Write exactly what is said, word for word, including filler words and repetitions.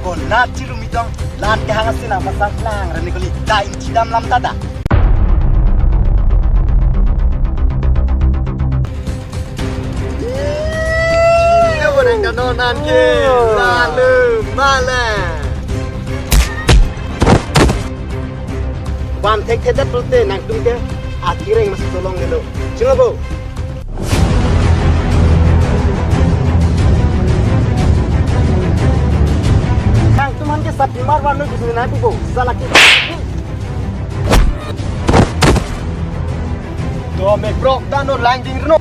Konat chiru mitong, lan kehang asin nangpasang lang rani kali, ta inchidam lam ta da. Ih, ne bo nang dano nan ke, lalu malang. Bang thekthedet pulote nangtum ke atireng mas tolong nelo. Chinga bo. Nangtum han ke sapimar warno bisni nangpi bo. Salaki. Do me brok dano lang ding reno.